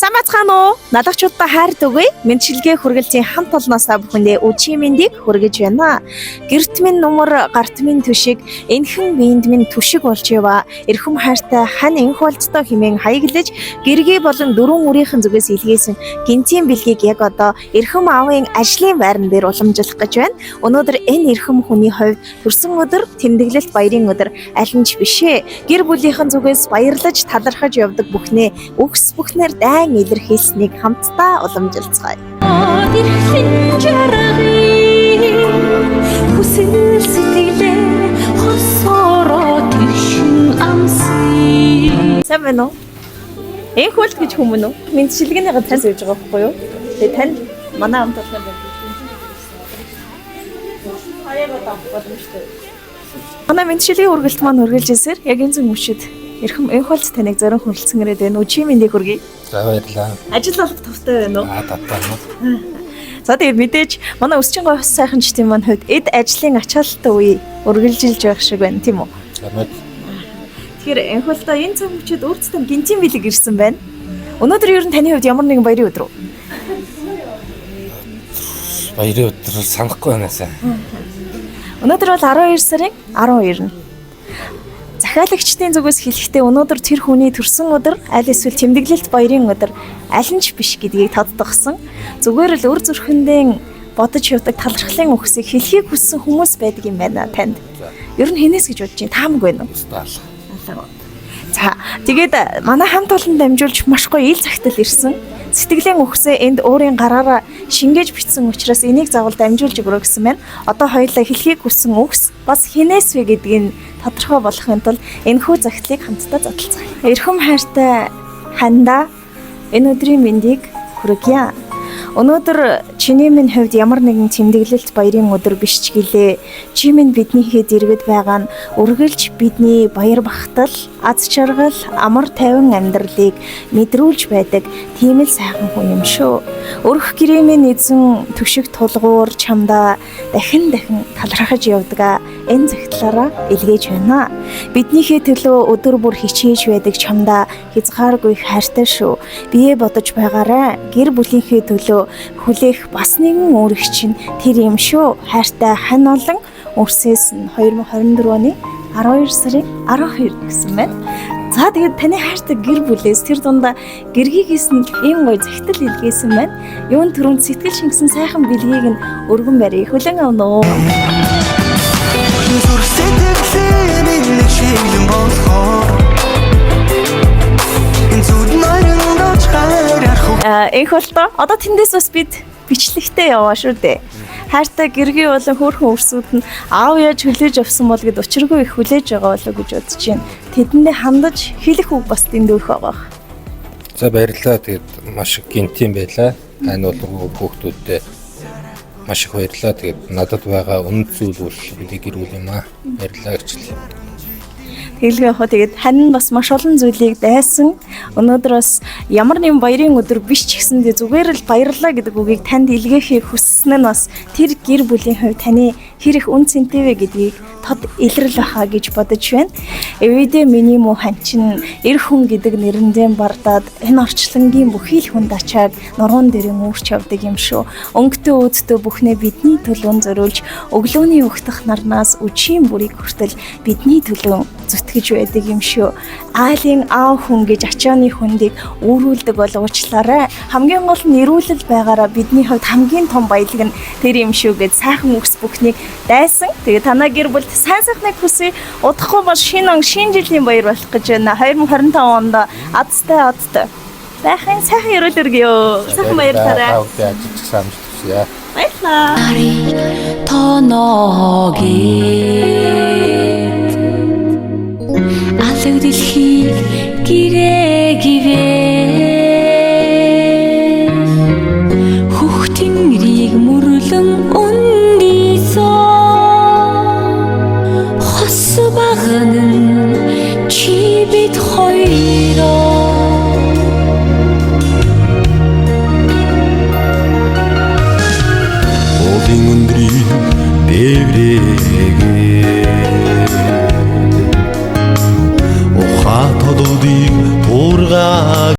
Сайн бацгаана уу? Налагчуудаа хайр дүгүй. Мэндчилгээ хүргэлтийн хамт олноос та бүхэндээ өчийн мэндийг хүргэж байна. Гэрт минь нумар, гарт минь түшиг, энхэн биеинд минь түшиг болж ява. Эрхэм хайртай хань энх болцтой хэмээн хаяглаж, гэргий болон дөрвөн үрийнхэн зүгээс илгээсэн гинтийн бэлгийг яг одоо эрхэм аавын ажлын байран дээр уламжлах гэж байна. Өнөөдөр энэ эрхэм хүний хувьд төрсөн өдөр, тэмдэглэлт баярын өдөр аль нь ч биш ээ. Гэр бүлийнхэн зүгээс баярлаж талархаж явдаг бүхнээ үгс бүхнээр дайн илэрхийлснийг хамтдаа уламжилцгаая. Ирэхлэн жаргыг хүсэл сэтгэлээ хосороо тэгшин амсъя. Сайн байна уу? Энх болт гэж хүмүүн үү? Мэндчилгээний газраас явж байгаа байхгүй юу? Тэгээ танд манай хамт олон байна. Хаяа боломжтой. Манай мэндчилгээний үргэлт маань үргэлжилсээр яг энэ зүг мөчөд эрхэм энх болт таныг зорин хүрэлцэн ирээд байна. Өчийн мэндийг хүргэе. За, баярлалаа. Ажил болох тавтай байна уу? Аа, татаа. За, тэгээд мэдээж манай өсчин гоо сайхан чтийн маань хувьд эд ажлын ачаалттай үе үргэлжилж байх шиг байна, тийм үү? За, мэд. Тэгэхээр энхэлдээ энэ цаг мөчид өөртөө гинтийн бэлэг ирсэн байна. Өнөөдөр ер нь таны хувьд ямар нэгэн баярын өдөр үү? Баярын өдөр санахгүй байна сайн. Өнөөдөр бол 12 сарын 12-нд. Захиалагчдын зүгээс хэлэхдээ өнөөдөр тэр хүний төрсөн өдөр аль эсвэл тэмдэглэлт баярын өдөр аль нь ч биш гэдгийг тодтогсон. Зүгээр л өр зүрхэндээ бодож явдаг талархлын үгсийг хэлхийг хүссэн хүмүүс байдаг юм байна танд. Ер нь хинээс гэж бодож байна? Таамаг байна уу? Устаал. За, тэгээд манай хамт олон дамжуулж маш гоё ил захидал ирсэн. Сэтгэлийн үгсээ энд өөрийн гараараа шингээж бичсэн учраас энийг заавал дамжуулж өгөрөө гэсэн байна. Одоо хоёулаа хэлхийг хүссэн үгс бас хинээс вэ гэдгийг нь тодорхой болохын тулд энэхүү захидлыг хамтдаа задлцгаая. Эрхэм хайртай хандаа, энэ өдрийн мэндийг хүргье. Өнөөдөр чиний минь хувьд ямар нэгэн тэмдэглэлт баярын өдөр биш ч гэлээ. Чи минь бидний хэд иргэд байгаа нь үргэлж бидний баяр багтал, аз жаргал, амар тайван амьдралыг мэдрүүлж байдаг тийм л сайхан хүн юм шүү. Өрх гэрээ минь эзэн төшиг тулгуур чамдаа дахин дахин талархаж явдаг энэ загтлаараа илгээж байна. Биднийхээ төлөө өдөр бүр хичээж байдаг чамдаа хязгааргүй хайртай шүү. Бие бодож байгаарай. Гэр бүлийнхээ төлөө хүлээх бас нэгэн үүрэг чинь тэр юм шүү. Хайртай хань олон өрсөөс нь 2024 оны 12 сарын 12 гэсэн байна. За, тэгээд таны хайртай гэр бүлээс тэр дундаа гэргийгээс нь ийм гоё захидал илгээсэн байна. Юун түрүүнд сэтгэл шингэсэн сайхан бэлгийг нь өргөн барья. Хүлээн авна уу? Зүрх сэтгэлийн минь шиглэн болохоор Зүд ноёрон хайраар Энх болтоо одоо тэндээс бас бид бичлэгтэй яваа шүү дээ. Хайртай гэргий болон хөөрхөн өрсүүд нь аав яаж хүлээж авсан бол гэд учиргүй их хүлээж байгаа болоо гэж бодож байна. Тэдэндээ хандаж хэлэх үг бас дэндүү их байгаа. За, баярлалаа. Тэгээд маш их гинтийн байлаа. Тань болон хүүхдүүдтэй маш их баярлалаа. Тэгээд надад байгаа үнэт зүйл бол бидний гэр бүл юм аа. Баярлалаа гэчлээ. Тэгэлгүй яг хөө тэгээд хань бас маш олон зүйлийг дайсан. Өнөөдөр бас ямар нэгэн баярын өдөр биш ч гэсэн дээ зүгээр л баярлалаа гэдэг үгийг танд илгээхийг хүссэн нь бас тэр гэр бүлийн хувьд таны хэр их үн цэнтэй вэ гэдгийг тод илрэл байхаа гэж бодож байна. Эвэдэ миний муу хан чинь эр хүн гэдэг нэрэндээ бардаад энэ орчлонгийн бүхий л хүнд ачааг нуруун дээрээ үүрч явдаг юм шүү. Өнгөтэй өөдтэй бүхнээ бидний төлөө зориулж өглөөний өгтөх нарнаас үчийн бүрийг хүртэл бидний төлөө зүтгэж байдаг юм шүү. Аалын аав хүн гэж ачааны хүндийг үүрүүлдэг бол уучлаарай. Хамгийн гол нь эрүүлэл байгаараа бидний хувьд хамгийн том баялаг нь тэр юм шүү гэж сайхан үгс бүхнийг дайсан. Тэгээ танаа гэр бүлд сайн сайхныг хүсье. Удахгүй бол шинэ он, шинэ жилийн баяр болох гэж байна. 2025 онд азтай одтой байхын сайхан ерөөл өргөё. Сайхан баярлалаа. Та бүхэндээ ажиллаж гисэн амжилт хүсье. Баярлалаа. Нарыг тоноогит алаг дэлхийг гэрээ гівээ.